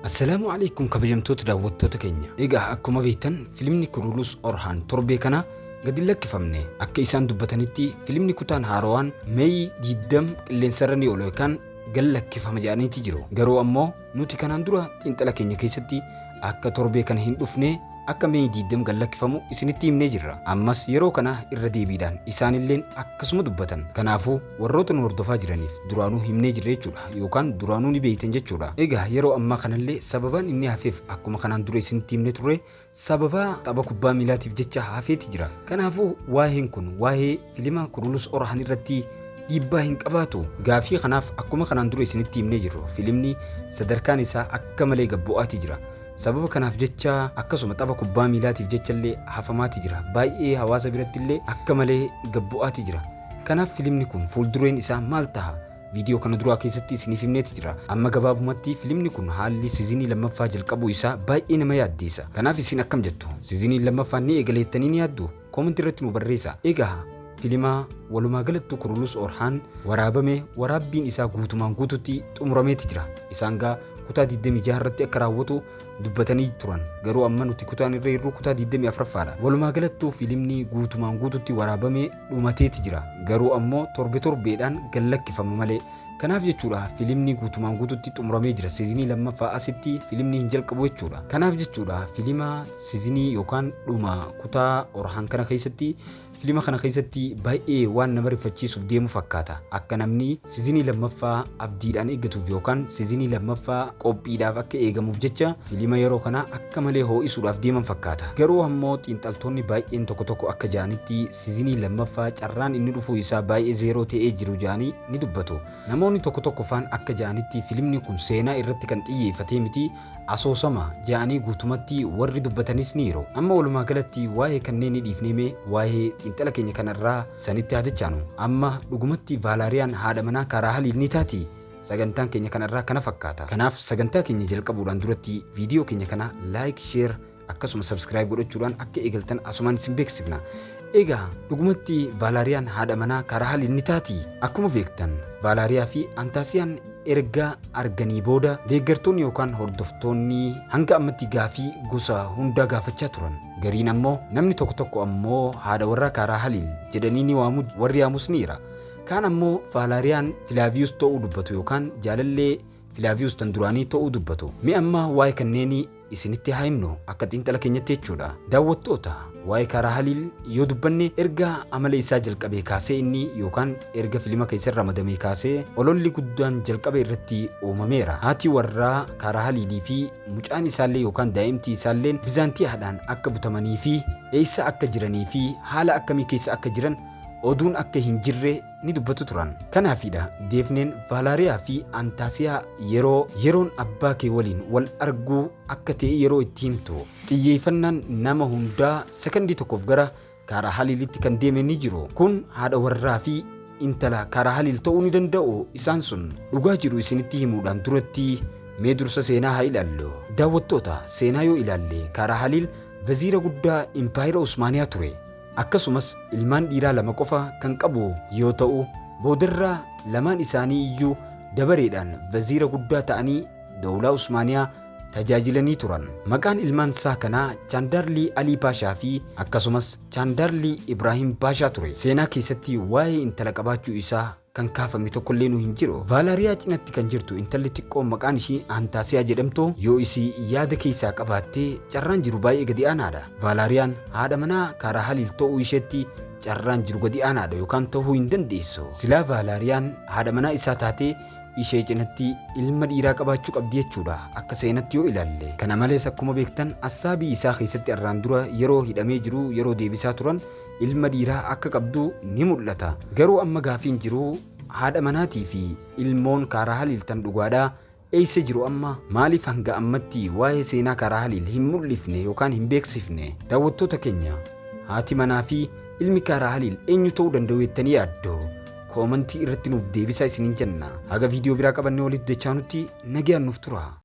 Assalaamu alaikum kabajamtoota daawwattoota keenya. Egaa akkuma beektan filimni Kurulus Orhaan torbee kana gadi lakkifamne. Akka isaan dubbatanitti filimni kutaan haarawaan May 20 qilleensarra ni oola yookaan gad lakkifama jedhaniiti jiru. Garuu ammoo nuti kanaan dura xiinxala keenya keessatti akka torbee kana hin dhufne, akka May 20 gad lakkifamu isinitti himnee jirra. Ammas yeroo kana irra deebiidhaan isaanilleen akkasuma dubbatan. Kanaafuu warroota nu hordofaa jiraniif duraanuu himnee jirra jechuudha yookaan duraanuu ni beektan jechuudha. Egaa yeroo ammaa kanallee sababaan inni hafeef akkuma kanaan dura isinitti himnee turre sababa tapha kubbaa miilaatiif jecha hafeeti jira. Kanaafuu waa'een kun waa'ee filima Kurulus Orhan irratti dhiibbaa hin qabaatu. Gaafii kanaaf akkuma kanaan dura isinitti himnee jirru filimni sadarkaan isaa akka malee gad bu'aati jira. Sababa kanaaf jecha akkasuma tapha kubbaa miilaatiif jechallee hafamaati jira. Baay'ee hawaasa birattillee akka malee gad bu'aati jira. Kanaaf filimni kun fuuldureen isaa maal taha? Viidiyoo kana duraa keessatti isiniif himneeti jira. Amma gabaabumatti filimni kun haalli sizinii lammaffaa jalqabuu isaa baay'ee nama yaaddeessa. Kanaaf isin akkam jettu? Siziniin lammaffaan ni eegala jettanii ni yaaddu? Koomentii irratti nu barreessa. Egaa filima walumaa galattu Kurulus Orhaan waraabame waraabbiin isaa guutumaan guututti xumurameeti jira. Isaan gaa kutaa 26 irratti akka raawwatu dubbatanii turan. Garuu amma nuti kutaan irra jirru kutaa 24ffaadha. Walumaa galattuu filimni guutumaan guututti waraabame dhumateeti jira. Garuu ammoo torbe torbeedhaan gad lakkifama malee. Kanaaf jechuudha filimni guutumaan guututti xumuramee jira. Siizinii lammaffaa asitti filimni hin jalqabu jechuudha. Kanaaf jechuudha filima siizinii yookaan dhuma kutaa Orhaan kana keessatti Filima kana keessatti baay'ee waan nama rifachiisuuf deemu fakkaata. Akka namni sizinii lammaffaa abdiidhaan eeggatuuf yookaan sizinii lammaffaa qophiidhaaf akka eegamuuf jecha filima yeroo kana akka malee hoo'isuudhaaf deeman fakkaata. Garuu ammoo xiinxaltoonni baay'een tokko tokko akka ja'anitti sizinii lammaffaa carraan inni dhufuu isaa baay'ee zeeroo ta'ee jiru ja'anii ni dubbatu. Namoonni tokko tokko faan akka ja'anitti filimni kun seenaa irratti kan xiyyeeffatee miti, asoosama ja'anii guutumatti warri dubbatanis ni jiru. Amma walumaa galatti waa'ee kanneenii dhiifnee mee waa'ee xiinxala keenya kana irraa sanitti haa dachaanu. Amma dhugumatti Vaalaariyaan haadha manaa Kaaraahaliil ni taatii? Sagantaan keenya kana irraa kana fakkaata. Kanaaf sagantaa keenya jalqabuudhaan duratti viidiyoo keenya kana like, share akkasuma subscribe godhachuudhaan akka eegaltan asumaan isin beeksifna. Egaa dhugumatti Vaalaariyaan haadha manaa Kaaraahaliil ni taatii? Akkuma beektan Vaalaariyaa fi Antaasiyaan erga arganii booda deeggartoonni yookaan hordoftoonni hanga ammatti gaafii gosa hundaa gaafachaa turan. Gariin ammoo namni tokko tokko ammoo haadha warraa Kaaraahaliil jedhanii ni waamu, warri yaamus ni jira. Kaan ammoo Vaalaariyaan Filaaviyus ta'uu dubbatu yookaan jaalallee Filaaviyus tan duraanii ta'uu dubbatu. Mee amma waa'ee kanneenii isinitti haa himnu akka xiinxala keenyatti jechuudha. Daawwattoota, waa'ee Kaaraahaliil yoo dubbanne erga amala isaa jalqabee kaasee inni yookaan erga filima keessa ramadamee kaasee ololli guddaan jalqaba irratti uumameera. Haati warraa Kaaraahaliilii fi mucaan isaallee yookaan daa'imtii isaalleen Bizaantiyaadhaan akka butamanii fi eessa akka jiranii fi haala akkamii keessa akka jiran oduun akka hin jirre ni dubbatu turan. Kanaafidha Deefneen Vaalaariyaa fi Antaasiyaa yeroo yeroon abbaa kee waliin wal arguu akka ta'e yeroo itti himtu. Xiyyeeffannaan nama hundaa sekondii tokkoof gara Kaaraahaliilitti kan deeme ni jiru. Kun haadha warraa fi intala Kaaraahaliil ta'uu ni danda'u isaan sun. Dhugaa jiru isinitti himuudhaan duratti mee dursa seenaa haa ilaallu. Daawwattoota, seenaa yoo ilaalle Kaaraahaliil vaziira guddaa Impaayera Usmaaniyaa ture. Akkasumas ilmaan dhiiraa 2 qofa kan qabu yoo ta'u, boodarra lamaan isaanii iyyuu dabareedhaan vaziira guddaa ta'anii Dowlaa Usmaaniyaa tajaajilanii turan. Maqaan ilmaan isaa kanaa Chaandaarlii Alii Paashaa fi akkasumas Chaandaarlii Ibraahim Paashaa ture. Seenaa keessatti waa'ee intala qabaachuu isaa kan kaafame tokkolleenu hin jiru. Vaalaariyaa cinatti kan jirtu intalli xiqqoon maqaan ishii Antaasiyaa jedhamtu yoo isii yaada keessaa qabaatte carraan jiru baay'ee gadi aanaadha. Vaalaariyaan haadha manaa Kaaraahaliil ta'uu isheetti carraan jiru gadi aanaadha yookaan ta'uu hin dandeessu. Silaa Vaalaariyaan haadha manaa isaa taatee ishee cinatti ilma dhiiraa qabaachuu qabdi jechuudha akka seenatti yoo ilaalle. Kana malees akkuma beektan assaabii isaa keessatti arraan dura yeroo hidhamee jiru yeroo deebisaa turan ilma dhiiraa akka qabdu ni mul'ata. Garuu amma gaafiin jiru haadha manaatii fi ilmoon Kaaraahaliil tan dhugaadhaa eessa jiru amma? Maaliif hanga ammatti waa'ee seenaa Kaaraahaliil hin mul'ifne yookaan hin beeksifne? Daawwattoota keenya, haati manaa fi ilmi Kaaraahaliil eenyu ta'uu danda'u jettanii yaaddu? Koomantii irratti nuuf deebisaa isiniin jenna. Haga viidiyoo biraa qabannee walitti dachaanutti nagayaan nuuf turaa.